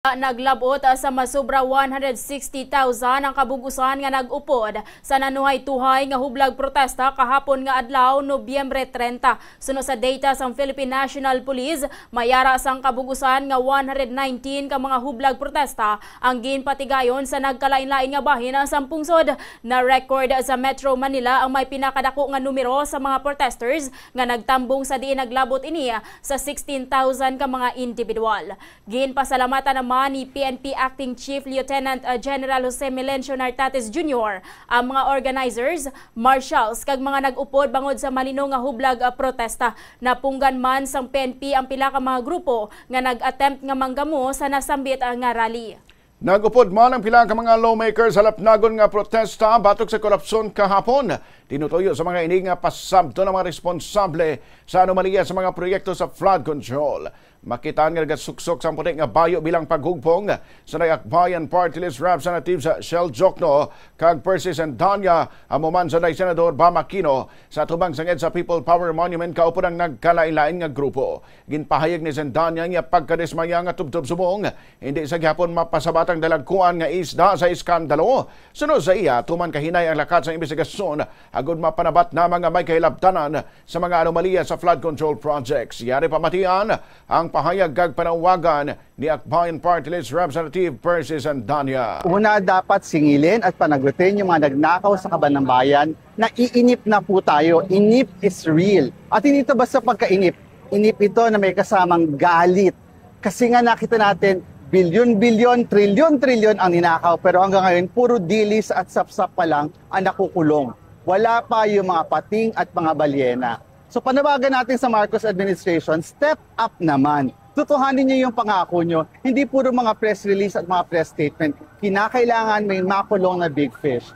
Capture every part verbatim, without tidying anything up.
Naglab-ot sa masobra one hundred sixty thousand ang kabug-usan nga nag-upod sa nanuhay-tuhay nga hublag protesta kahapon nga adlaw, Nobyembre treinta. Suno sa data sang Philippine National Police, may ara sang kabug-usan nga one hundred nineteen ka mga hublag protesta ang ginpatigayon sa nagkalain-lain nga bahin sang pungsod. Na-record sa Metro Manila ang may pinakadako nga numero sa mga protesters nga nagtambong, sa diin naglab-ot ini sa sixteen thousand ka mga individual. Ginpasalamatan naman ni P N P Acting Chief Lieutenant, uh, General Jose Melencio Nartates Junior ang mga organizers, marshals, kag mga nag-upod bangod sa malino nga hublag, uh, protesta. Napunggan man sang P N P ang pila ka mga grupo nga nag-attempt nga manggamo sa nasambit, uh, nga rally. Nag-upod man ang pila ka mga lawmakers sa lapnagon nga protesta batok sa korupsyon kahapon. Tinutuyo sa mga ini nga pasabton ang mga responsable sa anomalya sa mga proyekto sa flood control. Makitaan nga nagasuksok sang puti nga bayo bilang paghugpong sa Akbayan Party List Representatives Shell Jokno kag Percy Sendanya, amo man sa Senador Bam Aquino. Sa atubang sang EDSA People Power Monument, kaupod ang nagkalain-lain nga grupo. Ginpahayag ni Sendanya nga pagkadismaya nga tubtob subong hindi sa gihapon mapasabat ang dalagkuan nga isda sa eskandalo. Suno sa iya, tuman kahinay ang lakat sa imbestigasyon agud mapanabat na mga may kahilabtanan sa mga anomalya sa flood control projects. Yari pamatian ang pahayag kag panawagan ni Akbayan Party List Representative Percy Sendanya. Una, dapat singilin at panagutin yung mga nagnakaw sa kaban ng bayan. Naiinip na po tayo. Inip is real. At hindi ito basta pagkainip. Inip ito na may kasamang galit. Kasi nga nakita natin, bilyon-bilyon, trilyon-trilyon ang ninakaw, pero hanggang ngayon, puro dilis at sapsap pa lang ang nakukulong. Wala pa yung mga pating at mga balyena. So panawagan natin sa Marcos administration, step up naman. Tutuhanin niyo yung pangako niyo, hindi puro mga press release at mga press statement. Kinakailangan may makulong na big fish.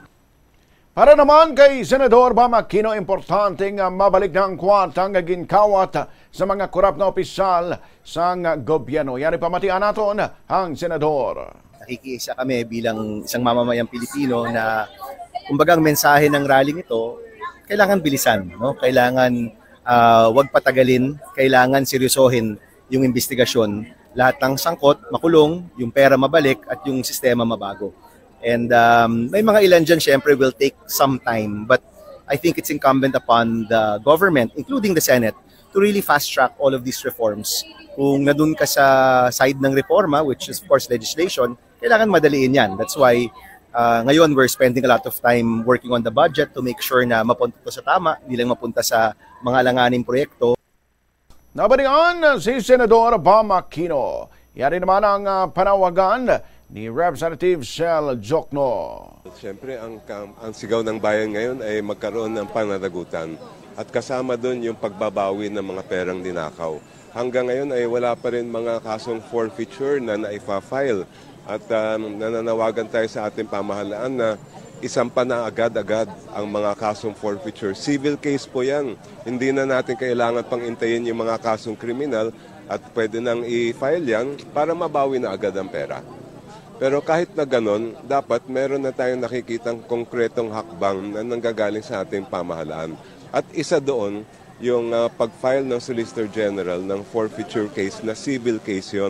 Para naman kay Senador Bam Aquino, importante nga mabalik na ang kwarta nga ginkawat sa mga korap nga opisyal sang gobyerno. Yari pamatian naton ang senador. Nakikiisa kami bilang isang mamamayang Pilipino na, kumbaga, ang mensahe ng rally nito, kailangan bilisan, no? Kailangan, ah, wag patagalin, kailangan seryosohin yung investigasyon. Lahat ng sangkot, makulong, yung pera mabalik, at yung sistema mabago. And, um, may mga ilan dyan, syempre, will take some time. But I think it's incumbent upon the government, including the Senate, to really fast track all of these reforms. Kung nandun ka sa side ng reforma, which is of course legislation, kailangan madaliin yan. That's why, uh, ngayon we're spending a lot of time working on the budget to make sure na mapunta to sa tama, hindi lang mapunta sa mga alanganing proyekto. Nabalian si Senador Bam Aquino. Yari naman ang, ah, panawagan ni Representative Shell Jokno. Siyempre, ang kam-, ang sigaw ng bayan ngayon ay magkaroon ng pananagutan at kasama dun yung pagbabawi ng mga perang ninakaw. Hanggang ngayon ay wala pa rin mga kasong forfeiture na naifa-file at, ah, nananawagan tayo sa ating pamahalaan na isampa na agad-agad ang mga kasong forfeiture. Civil case po yan. Hindi na natin kailangan pang intayin yung mga kasong kriminal at pwede nang i-file yan para mabawi na agad ang pera. Pero kahit na ganon, dapat meron na tayong nakikitang konkretong hakbang na nanggagaling sa ating pamahalaan. At isa doon yung, ah, pag-file ng Solicitor General ng forfeiture case na civil case yon.